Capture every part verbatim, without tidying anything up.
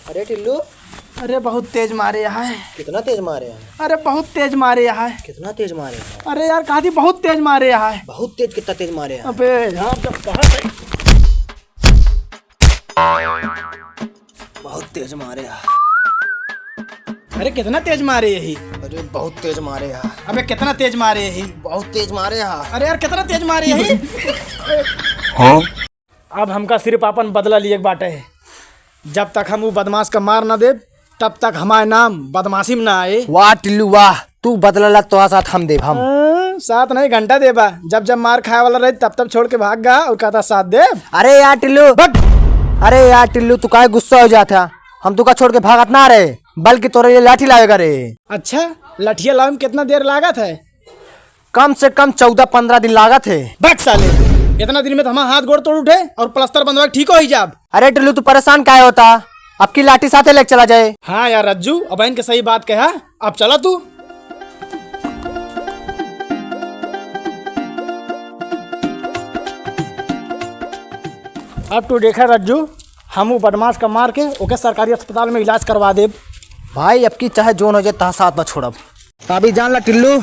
अरे टिल्लू। अरे बहुत तेज मारे है। कितना तेज मारे है? अरे बहुत तेज मारे है। कितना तेज मारे है? अरे यार, कहा थी बहुत तेज मारे है। बहुत तेज, कितना तेज मारे है? अबे यार, जब कहा था। बहुत तेज मारे है। अरे कितना तेज मारे यही? अरे बहुत तेज मारे है। अबे कितना तेज मारे यही? बहुत तेज मारे है। अरे यार, कितना तेज मारे यही? हाँ? अब हमका सिर्फ आपन बदला लिए के बाटे। जब तक हम उ बदमाश का मार ना देब, तब तक हमारे नाम बदमाशी में ना आए। वाह टिल्लू वाह, तू बदला ला, तोहा साथ हम देब हम। हाँ, साथ नहीं, घंटा देबा। जब जब मार खाए वाला रही, तब तब छोड़ के भाग गा और कहता साथ देब। अरे यार टिल्लू, बट अरे यार टिल्लू, तू काहे गुस्सा हो जाता? हम तुका छोड़ के भागत ना रहे, बल्कि तोरे लिए लाठी लावे का रहे। अच्छा, लठिया लावे में कितना देर लागत है? कम से कम चौदह पन्द्रह दिन लागत है। बक साले, इतना दिन में तो हमारा हाथ गोड़ तोड़ उठे और प्लास्टर बंधवा के ठीक हो ही जाब। अरे टिल्लू, तू परेशान काहे होता? अब की लाठी साथे लेके चला जाए। हाँ यार रज्जू, अब इनके सही बात कहा, अब चला तू। अब तू देखा रज्जू, हम वो बदमाश का मार के ओके सरकारी अस्पताल में इलाज करवा देब। भाई, अब की चाहे जोन हो जाए, तहा साथ न छोड़ब। त अभी जान ला टिल्लू,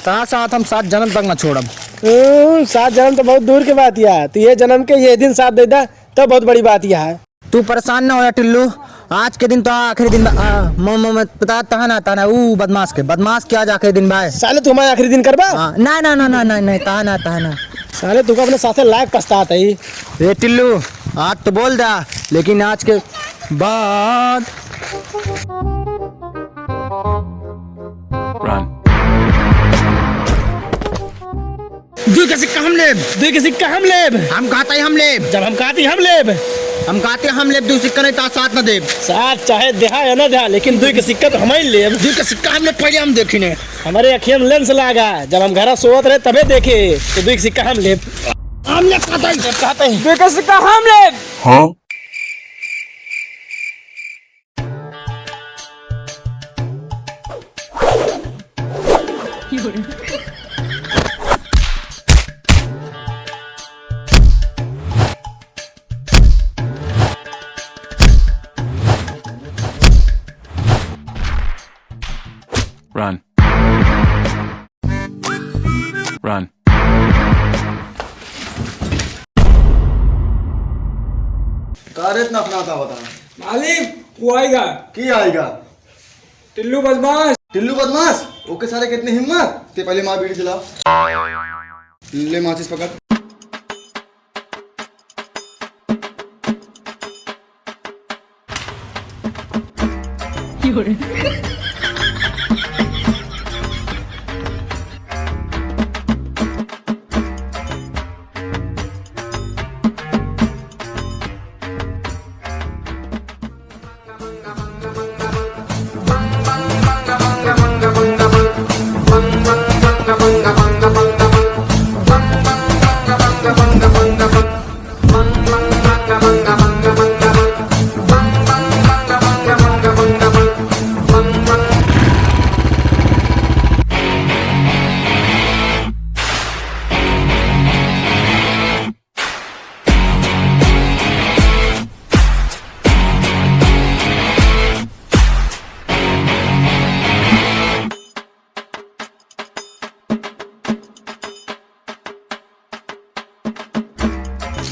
तहा साथ हम सात जन्म तक न छोड़ब। हम्म, सात जन्म तो बहुत दूर के बात या, तू ये जन्म के ये दिन साथ दे दा, तो बहुत बड़ी बात या है। तू परेशान ना होया टिल्लू, आज के दिन तो आखिरी दिन बा। आ, म-, म-, म-, पता तहा ना, तहा ना, ऊ बदमाश के, बदमाश के आज आखिरी दिन बा। साले, तू हमारा आखिरी दिन करबा? हाँ, ना, ना, ना, ना, ना, ना, तहा ना, तहा ना। साले, तुका अपने साथे लायक पछतात है। ए टिल्लू, आज तो बोल दा, लेकिन आज के बाद। Run। दुई का सिक्का हम लेब। दुई का सिक्का हम लेब। हम कहते हम लेब। जब हम कहते हम लेब। हम कहते हम लेब, दुई सिक्का नहीं तो साथ न देब। साथ चाहे देहा या ना देहा, लेकिन दुई का सिक्का तो हम ही लेब। दुई का सिक्का हम लेब, पहले हम देखी ने। हमारे अखिया में लेंस लागा, जब हम घरा सोवत रहे तबे देखे, तो दुई का सिक्का हम लेब। हम लेब कहते ही। जब कहते ही। दुई का सिक्का हम लेब। हाँ? Run। Run। का रे इतना अफनाता बता? मालिक, वो आएगा। की आएगा? टिल्लू बदमाश। टिल्लू बदमाश? ओके सारे, कितनी हिम्मत? ते पहले माँ बीड़ी जला। ले माचिस पकड़।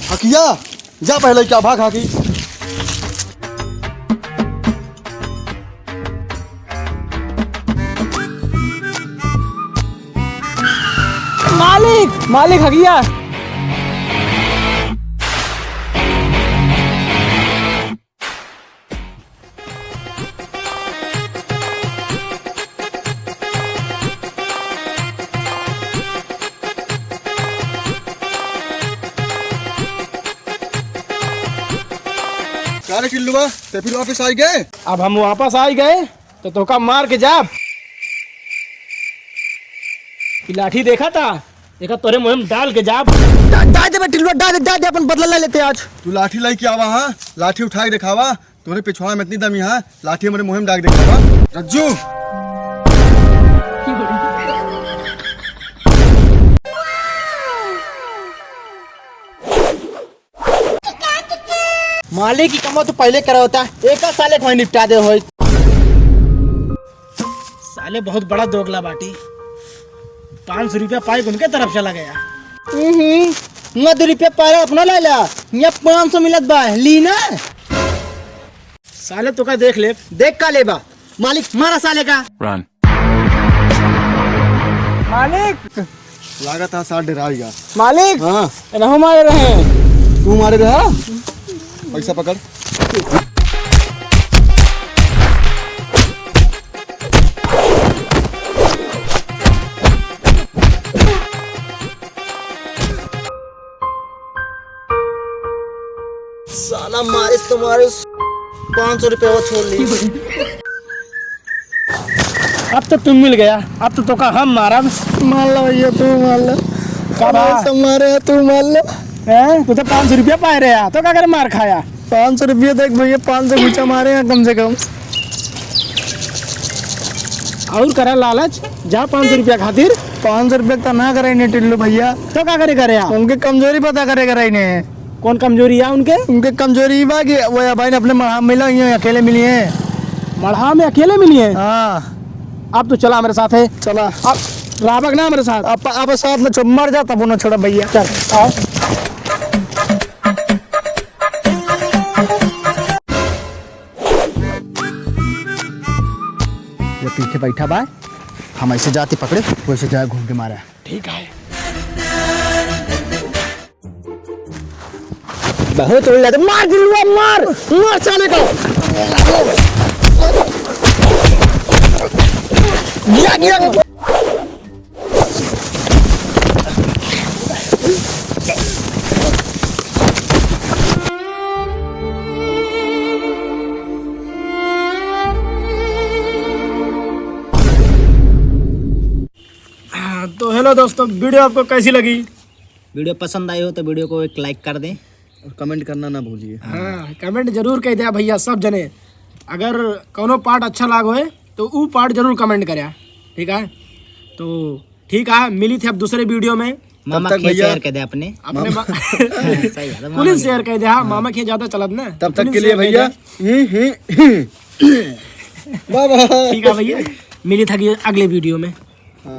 हकिया, जा पहले क्या भाग हाकी। मालिक, मालिक हकिया। का रे टिल्लुआ, ते फिर वापस आई गए? अब हम वापस आई गए, तो तोका मार के जाब। ई लाठी देखा था? एका तोरे मुँह में डाल के जाब। डा-, डाल दे बे टिल्लुआ, डाल दे, डाल दे, अपन बदला ले लेते आज। तू लाठी लाई के आवा, हाँ? लाठी उठा के दिखावा। तोरे पिछवाड़ा में इतनी दम यहाँ, लाठी हमारे मुँह में डाल के दिखावा। रज्जू। मालिक की कमो तो पहले करा होता, एक साले को ही निपटा दे होई। साले बहुत बड़ा दोगला बाटी, पाँच सौ रुपया पाई उनके तरफ से लगा गया। हम्म, मैं दो रुपया पाया अपना ले ला, ये पाँच सौ मिलत बा, ली ना। साले तो का देख ले। देख का लेबा? मालिक, मारा साले का। Run। मालिक। लागत है सार डेराइगा। मालिक। हाँ। एनहू मारे रहे। तू मारे रहा? पैसा पकड़। साला मारिस तो मारिस, पाँच सौ रुपया वो छोड़ ली। अब तो तुम मिल गया, अब तो तोका हम मारब। मार लो भैया, तू मार लो। का बा? सब मारे हैं, तू मार लो। हैं? तू तो पाँच सौ रुपया पाए रहे, तो का करे मार खाया? पाँच सौ रुपया देख भैया, पाँच सौ घुचा मारे हैं कम से कम। और करा लालच, जा पाँच सौ रुपया खातिर। पाँच सौ रुपया तो ना करे ने टिल्लू भैया। तो का करे करे आ? उनके कमजोरी पता करे करे ने। कौन कमजोरी है उनके? उनके कमजोरी ई बा कि वो भाई ने अपने मढ़ा मिला, ये अकेले मिली हैं। मढ़ा में अकेले मिली हैं? हाँ। अब तो चला हमारे साथ है। चला। अब राबक ना हमारे साथ। अब, अब साथ में चो-, मर जा तब उन्हें छोड़ा भैया। चल, आओ। ये पीछे बैठा बा, हम ऐसे जाती पकड़े, वैसे जाए घूम के मारा। ठीक है। बहुत उल्ला तो मार दिलवा, मार, मार साले को। गिरा, गिरा। हाँ, तो hello दोस्तों, video आपको कैसी लगी? Video पसंद आई हो तो video को एक like कर दें। और comment करना ना भूलिए। हाँ, comment जरूर कह दिया भैया सब जने। अगर कौनो part अच्छा लाग होए तो ऊ part जरूर comment करया, ठीक है? तो ठीक है, मिली थे अब दूसरे video में। मामा तब तक के भैया share कह दे अपने। अपने मामा मा-, सही बात है, मामा कुलिन के। Share कह दे, हाँ, हाँ। मामा के ज्यादा चलत ना, तब तक कुलिन के लिए share कह भैया, दे। हम्म, हम्म, हम्म। बाय बाय। ठीक है भैया, मिली था कि अगले video में।